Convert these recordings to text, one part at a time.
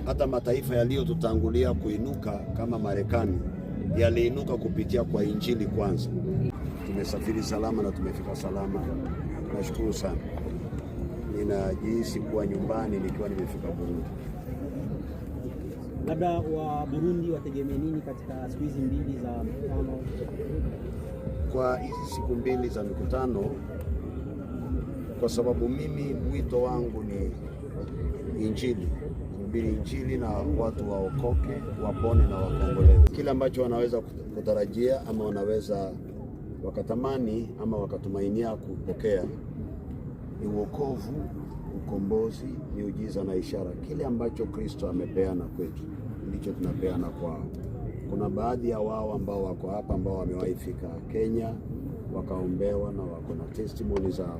Hata mataifa yaliyotutangulia kuinuka kama Marekani yaliinuka kupitia kwa injili kwanza. Tumesafiri salama na tumefika salama, nashukuru sana. Ninajihisi kuwa nyumbani nikiwa nimefika Burundi. Labda wa Burundi wategemee nini katika siku hizi mbili za mkutano? Kwa hizi siku mbili za mikutano, kwa sababu mimi mwito wangu ni injili, kuhubiri injili na watu waokoke, wapone na wakombolewe. Kile ambacho wanaweza kutarajia ama wanaweza wakatamani ama wakatumainia kupokea ni wokovu, ukombozi, miujiza na ishara. Kile ambacho Kristo amepeana kwetu ndicho tunapeana kwao. Kuna baadhi ya wao ambao wako hapa ambao wamewahi fika Kenya wakaombewa na wako na testimony zao.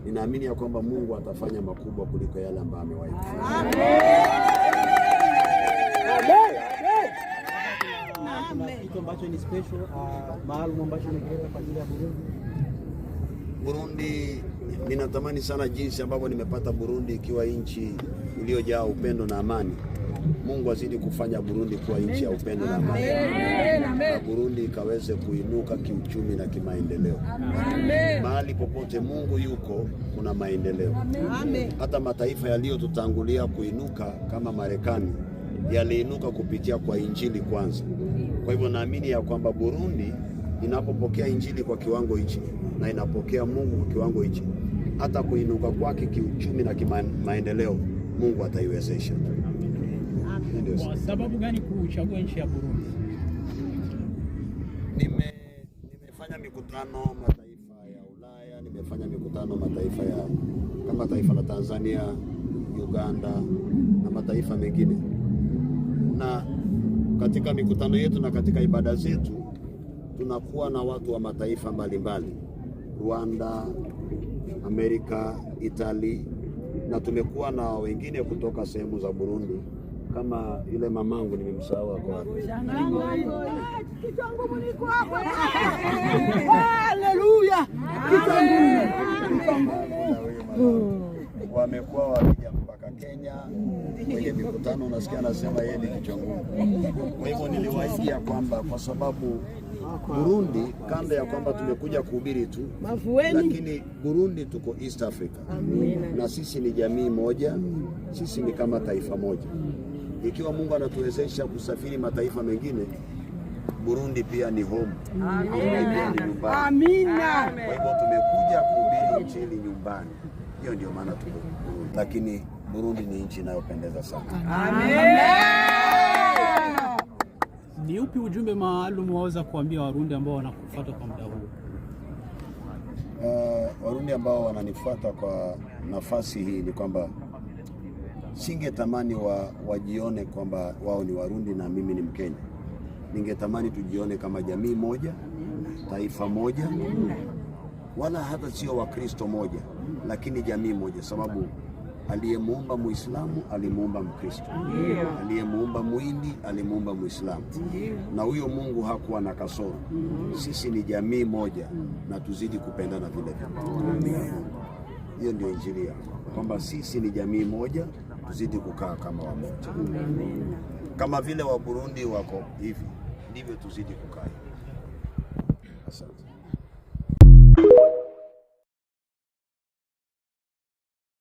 Ninaamini ya kwamba Mungu atafanya makubwa kuliko yale ambayo amewahi kufanya. Kuna kitu ambacho ni special maalum ambacho umekileta kwa ajili ya Burundi? Burundi, ninatamani sana jinsi ambavyo nimepata Burundi ikiwa nchi iliyojaa upendo na amani. Mungu azidi kufanya Burundi kuwa nchi ya upendo na amani, na Burundi ikaweze kuinuka kiuchumi na kimaendeleo. Mahali popote Mungu yuko kuna maendeleo. Hata mataifa yaliyotutangulia kuinuka kama Marekani yaliinuka kupitia kwa injili kwanza. Kwa hivyo naamini ya kwamba Burundi inapopokea injili kwa kiwango hichi na inapokea Mungu kwa kiwango hichi, hata kuinuka kwake kiuchumi na kimaendeleo, Mungu ataiwezesha. Ndio. Kwa sababu gani kuchagua nchi ya Burundi? Nimefanya mikutano mataifa ya Ulaya, nimefanya mikutano mataifa ya kama taifa la Tanzania, Uganda na mataifa mengine, na katika mikutano yetu na katika ibada zetu tunakuwa na watu wa mataifa mbalimbali, Rwanda, Amerika, Itali, na tumekuwa na wengine kutoka sehemu za Burundi kama yule mamangu nimemsahau ako wapi. Kichwa ngumu niko hapa. Haleluya. Kichwa ngumu. Kichwa ngumu. Wamekuwa wakija mpaka Kenya kwenye mikutano, unasikia anasema yeye ni kichwa ngumu. Kwa hivyo niliwaahidi ya kwamba kwa sababu Burundi, kando ya kwamba tumekuja kuhubiri tu, Mavueni. lakini Burundi tuko East Africa na sisi ni jamii moja, sisi ni kama taifa moja. Ikiwa Mungu anatuwezesha kusafiri mataifa mengine, Burundi pia ni home, Burundi pia ni nyumbani. Amina. Kwa hivyo tumekuja kuhubiri injili nyumbani, hiyo ndio maana tuko Burundi. Lakini Burundi ni nchi inayopendeza sana. Ni upi ujumbe maalum waweza kuambia Warundi ambao wanakufuata kwa muda huu? Warundi ambao wananifuata kwa nafasi hii ni kwamba singetamani wajione kwamba wao ni Warundi na mimi ni Mkenya. Ningetamani tujione kama jamii moja, taifa moja, wala hata sio Wakristo moja, lakini jamii moja, sababu aliyemuumba Muislamu alimuumba Mkristo, aliyemuumba Muhindi alimuumba Muislamu, na huyo Mungu hakuwa na kasoro. Sisi ni jamii moja na tuzidi kupendana vile vile. Hiyo ndio injili yangu, kwamba sisi ni jamii moja, tuzidi kukaa kama wamoja, kama vile wa Burundi wako hivi, ndivyo tuzidi kukaa hivi.